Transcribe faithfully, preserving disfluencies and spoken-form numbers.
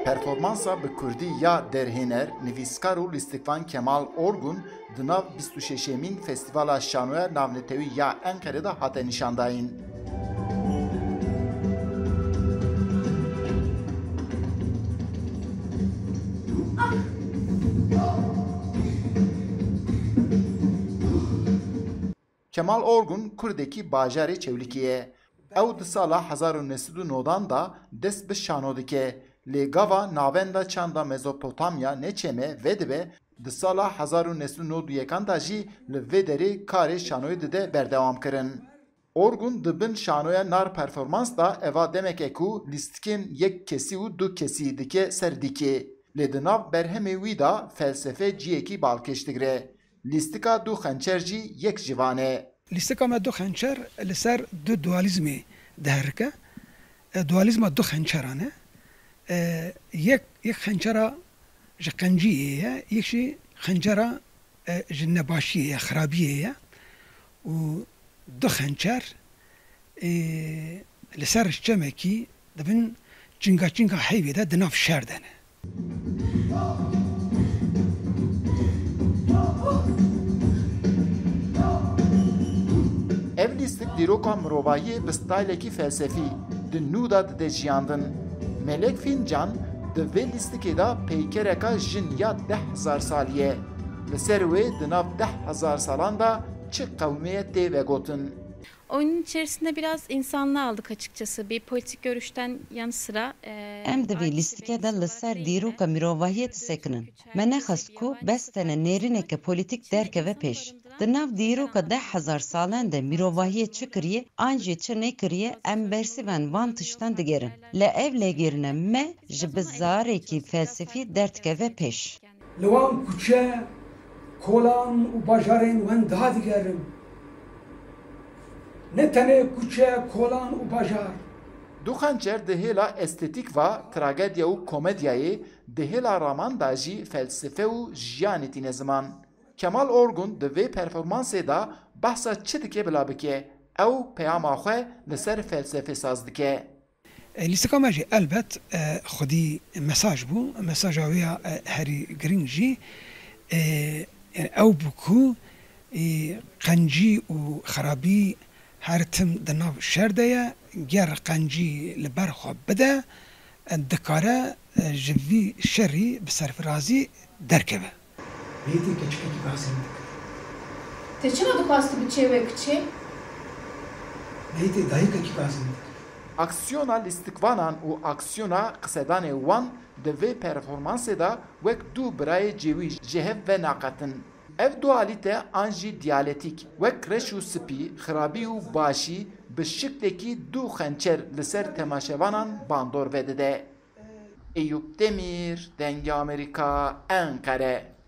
Performansa bi kurdî ya derhêner, nivîskar û lîstikvan Kemal Orgun di nav bîst û şeşemîn Festîvala Şanoya Navnetewî ya Enqerê de hate nîşandayîn. Kemal Orgun kurdekî bajarê Çewlikê ye. Ew di sala hezar û neh sed û nodan de dest bi şano dike, lê gava navenda çanda Mezopotamya ne çeme vedibe, di sala hezar û neh sed û nod û yekan de jî li vê derê karê şanoyê dide berdewamkirin. Orgun di bin şanoya nar performans de eva demeke ku lîstikên yek kesî û du kesî dike ser dîkê, lê di nav berhemê wî de felsefe ciyekî balkêş digire. Lîstika du xençer jî yek ji van e. Lîstika me du xençer li ser du dualîzmê diherike. E, dualîzma du xençeran e. E, yek, yek xençera ji qenciyê ye, yek jî xencera, e, ji nebaşiyê ye, xirabiyê ye. Û du xençer, e, li ser çemekî di bin çinga çinga heyvê de di nav şer de ne. Ev lîstik dîroka mirovahiyê bi staylekî felsefî di nû de dide jiyandin. Melek Fîncan di vê lîstikê de peykereka jin ya deh hezar salî ye. Li ser wê di nav deh hezar salan de çi qewimê ye tê vegotin. Oyunun içerisinde biraz insanlığı aldık açıkçası. Bir politik görüşten yanı sıra, e, Em di vê lîstikê de li ser dîroka mirovahiyê disekinin. Me nexwest ku bes tenê nêrîneke polîtîk derkeve pêş. Di nav dîroka deh hezar salan de mirovahiyê çi kiriye an jî çi nekiriye, em bersîvan van tiştan digerin. Lê ev lêgerîna me ji bi zarekî felsefî derdikeve pêş. Li wan kuçe, kolan û bajarên wenda digerim. Ne tenê kuçe, kolan û bajar. Du xençer di hêla estetîk ve tragedya û komedyayê, di hêla raman de jî felsefe û jiyanê tîne ziman. Kemal Orgun di vê performansê de behsa çi dike bila bike, ew peyama xwe li ser felsefê saz dike. E, lîstika me jî elbet, e, xwedî mesaj bû. Mesaja wê ya, e, herî girîng jî, e, yani ew bû ku, e, qencî û xerabî her tim di nav şer de ye. Ger qencî li ber xwe bide, e, dikare, e, ji vî şerî bi serfirazî derkeve. Meytê keçikekî gazî min dikir. Te çima dixwest tu biçê wê kiçê? Meytê dayikekî gazî min dikir. Aksiyona lîstikvanan û aksiyona qisedanê wan di vê performansê de wek du birayê cêwî ji hev ve naqetin. Ev dualîte an jî diyalektik, wek reş û spî, xirabî û başî, bi şiklekî du xençer li ser temaşevanan bandor vedide. Eyûp Demîr, Dengê Amerîka, Enqere.